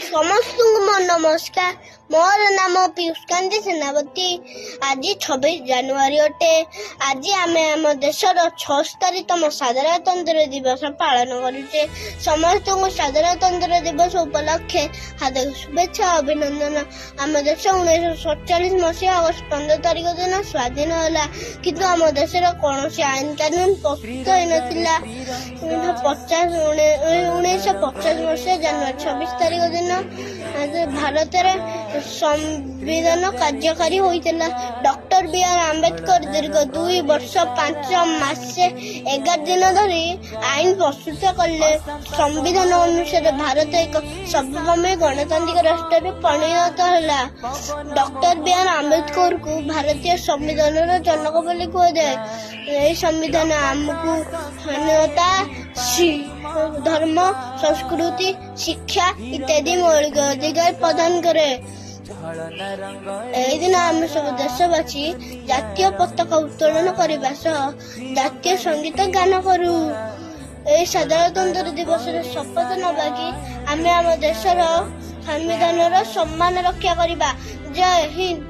ସମସ୍ତଙ୍କୁ ମୋ ନମସ୍କାର। ମୋର ନାମ ପିୟୁଷକାନ୍ତି ସେନାପତି। ଆଜି 26 ଜାନୁଆରୀ ଅଟେ। ଆଜି ଆମେ ଆମ ଦେଶର 76ତମ ସାଧାରଣତନ୍ତ୍ର ଦିବସ ପାଳନ କରୁଛେ। ସମସ୍ତଙ୍କୁ ସାଧାରଣତନ୍ତ୍ର ଦିବସ ଉପଲକ୍ଷେ ହାର୍ଦ୍ଦିକ ଶୁଭେଚ୍ଛା, ଅଭିନନ୍ଦନ। ଆମ ଦେଶ 1947 ମସିହା ଅଗଷ୍ଟ 15 ତାରିଖ ଦିନ ସ୍ୱାଧୀନ ହେଲା, କିନ୍ତୁ ଆମ ଦେଶର କୌଣସି ଆଇନ କାନୁନ ପ୍ରସ୍ତୁତ ହୋଇନଥିଲା। 1950 ମସିହା ଜାନୁଆରୀ 26 ତାରିଖ ଦିନ ଭାରତରେ ସମ୍ବିଧାନ କାର୍ଯ୍ୟକାରୀ ହୋଇଥିଲା। ଡକ୍ଟର ବି ଆର୍ ଆମ୍ବେଦକର ଦୀର୍ଘ 2 ବର୍ଷ 5 ମାସ 11 ଦିନ ଧରି ଆଇନ ପ୍ରସ୍ତୁତ କଲେ। ସମ୍ବିଧାନ ଅନୁସାରେ ଭାରତ ଏକ ସର୍ବଭୌମ ଗଣତାନ୍ତ୍ରିକ ରାଷ୍ଟ୍ରରେ ପରିଣତ ହେଲା। ଡକ୍ଟର ବି ଆର୍ ଆମ୍ବେଦକରଙ୍କୁ ଭାରତୀୟ ସମ୍ବିଧାନର ଜନକ ବୋଲି କୁହାଯାଏ। ଏହି ସମ୍ବିଧାନ ଆମକୁ ସ୍ୱାଧୀନତା, ଧର୍ମ, ସଂସ୍କୃତି, ଶିକ୍ଷା ଇତ୍ୟାଦି ମୌଳିକ ଅଧିକାର ପ୍ରଦାନ କରେ। ଏହି ଦିନ ଆମେ ସବୁ ଦେଶବାସୀ ଜାତୀୟ ପତାକା ଉତ୍ତୋଳନ କରିବା ସହ ଜାତୀୟ ସଙ୍ଗୀତ ଗାନ କରୁ। ଏହି ସାଧାରଣତନ୍ତ୍ର ଦିବସରେ ଶପଥ ନେବା କି ଆମେ ଆମ ଦେଶର ସମ୍ବିଧାନର ସମ୍ମାନ ରକ୍ଷା କରିବା। ଜୟ ହିନ୍ଦ।